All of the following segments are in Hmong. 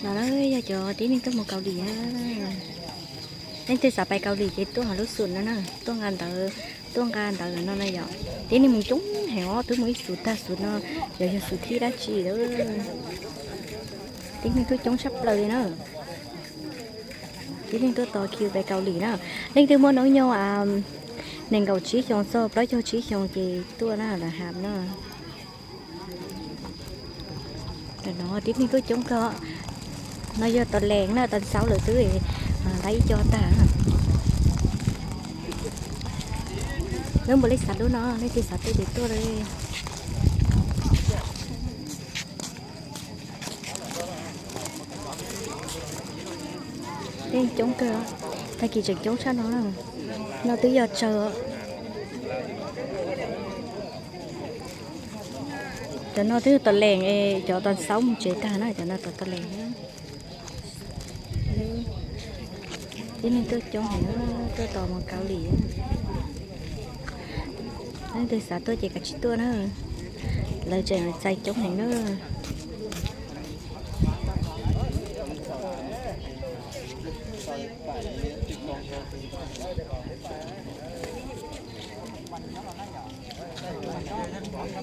No na yog cov tib neeg tuaj mus Kaus Lim na. Leej twg xav pais Kaus Lim ces tuaj hauv lub xum no na, tuaj nqa ntawv, tuaj nqa ntawv no na yom. Tib neeg mus coob heev os, twb mus ib xus tag xus no, yog yog xus thib dab tsi lawm. Tib neeg tuaj coob tshaj plaws li na. Tib neeg tuaj tos kiv pais Kaus Lim na. Leej twg muaj hnub nyoog nees nkaum tsib xyoos txog plaub caug tsib xyoos ces tuaj na, lawv ham na. Tam no tib neeg tuaj coob kawg. No yog tos lees na, tos xaub lawm twb lab ib co tag. Lub npaum li xav lub no, leej twg xav tuaj ces tuaj li. Tib neeg coob kawg, tag kis tseem coob tshaj no na. No twb yog tsawg. Cov no twb tos lees, cov tos xaub mus tsev tag na, cov no tos tos lees. Tib neeg tuaj coob heev, tuaj tos mus Kaus Lim. Leej twg xav tuaj ces kav tsij tuaj na, lawv tseem txais coob heev na.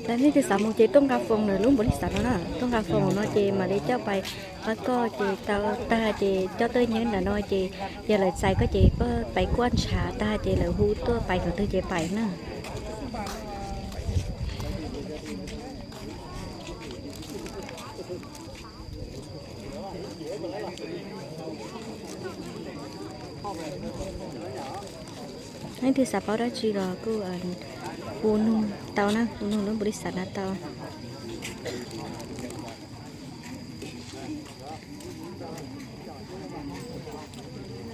Leej twg xav mus ces tuaj nqa foos ntawm lub npaum li xav no na, tuaj nqa foos no ces mam li coj pais qab koj ces tau tag ces coj tuaj nyob ntawm no ces yog lawv txais koj ces koj pais kuaj ntshav tag ces lawv hu tuaj pais qhov twg ces pais na. Leej twg xav paub dab tsi los kuj hu nug tau na, hu nug lub npaum li xav na tau.